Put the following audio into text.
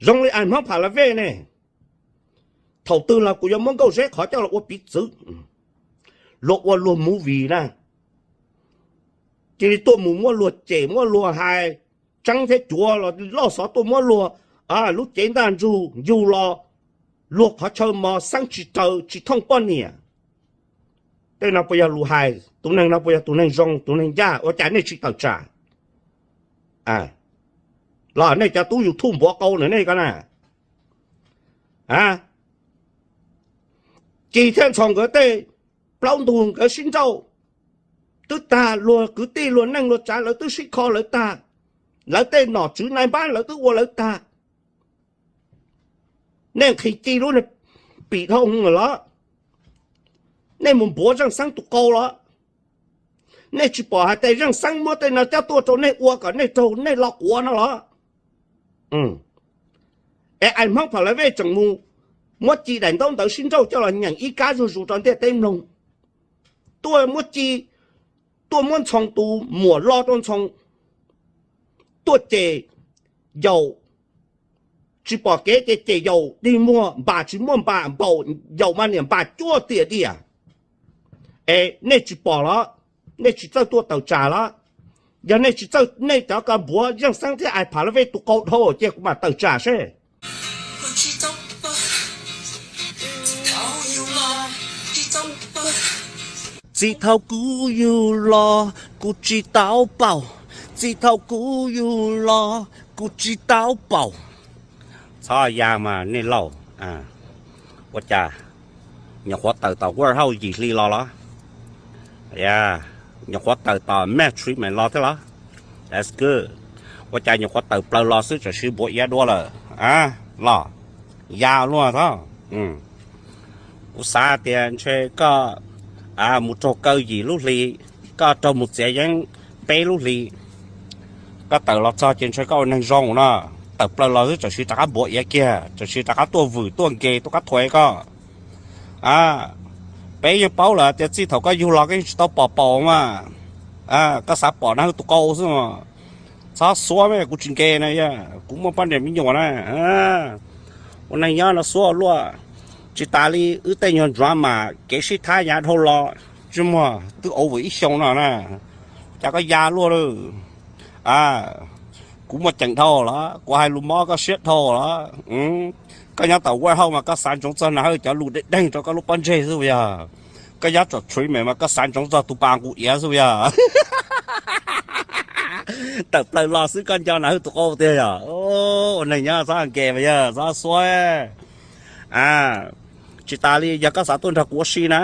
Zoo li ais Hmoob Pha La Vej ne, thaum twg los kuv yuav muab Nkauj Zeb qhov coj los ua piv txwv, luag ua luag movie na, cia li tuaj mus muab luag cem muab luag hais, tseeb thiab cuav los loj xov tuaj muab luag, lub cev ntaj ntsug yug los, luag qhov chaw mos xeeb tsis raws tsis thooj poj niam. Tej no puas yog lus hais? Tus neeg no puas yog tus neeg zoo, tus neeg ncaj? Ua cas nej tsis tawm tsam? Los nej cov tub YouTube npuav qau na nej ko na. Ci thiab Ntxhoo nkawd tej plaub ntug nkawd sib nrauj twb tag, luag kwv tij luag neej luag tsav lawv twb sib kho lawv tag, lawv tej nom tswv nai npab lawv twb ua lawv tag. Nej nqhis Ci lub pim dhau los? Nej mus npuav Zeej Xeeb tus qau los? Nej tsis pom hais tias Zeej Xeeb muab tej no coj tuaj rau nej ua kom nej raug nej lo quav no los? Es ais Hmoob Pha La Vej tseem mus muab Ci daim ntaub ntawv sib nrauj coj los nyeem ib kab zuj zus rau ntiaj teb mloog. Tuaj muab Ci, tuaj muab Ntxhoo tus muam lo rau Ntxhoo, tuaj cem Yaum, tsis pom kev ces cem Yaum dig muag, npam tsis muaj npam npaum, Yaum mas niam npam cuaj tiam diam. Es nej tsis pom los? Nej tsis txawj tuaj tawm tsam los? Yog nej tsis txawj, nej cov ko npuav Zeej Xeeb thiab ais Pha La Vej tus qau dhau ces kuv mam tawm tsam seb. Txij thaum kuv yug los kuv tsis tau paum, txij thaum kuv yug los kuv tsis tau paum. Txhob ya mas nej laus. Ua cas nyuam qhuav tawm tom Warhouse yim hli los los? Nyuam qhuav tawm tom Mad Treatment los thiab los? That's good. Ua cas nyuam qhuav tawm plaws los xwb txawm siv npuav iav dua lawm? Los ya luaj tho. Kuv xav tias ntshe koj mus raug kaw yim lub hli, koj raug mus txiav yeeb peb lub hli, koj tawm los txog ces ntshe koj ua neeg zoo no. Tawm plaws los xwb txawm siv rov qab npuav iav kiag, txawm siv rov qab tuaj vwm tuaj nkees tuaj qab thuav koj. Peb yeej paub lawm tias txij thaum koj yug los koj yeej tsis tau pom paum mas, koj xav pom na hwj tus qau xwb. Txhob xuab me, kuv tsis nkees na, kuv muaj poj niam me nyuam na. Ua neeg nyob no xuab luaj. Tsis tas li wb tej nyuag drama kev sib thab yav dhau los, tsis muaj twb over ib xyoo no na, cas koj ya luaj lawm. Kuv muaj ceem dhau los, kuv hais lus mob koj siab dhau los. Koj nyob tom Warhouse mas koj xav ntsoov txog na hwj cov lus deeg deeg rau koj lub pob ntseg xwb yog? Koj nyob tom Treatment mas koj xav ntsoov txog tus pas nqus iav xwb yog? Tawm plaws los xwb koj nco na hwj tus qau tiag yog? Ua neeg nyob txhob nkees mas yog txhob xuab. Tsis tas li yog koj xav tuaj nrog kuv ua si na,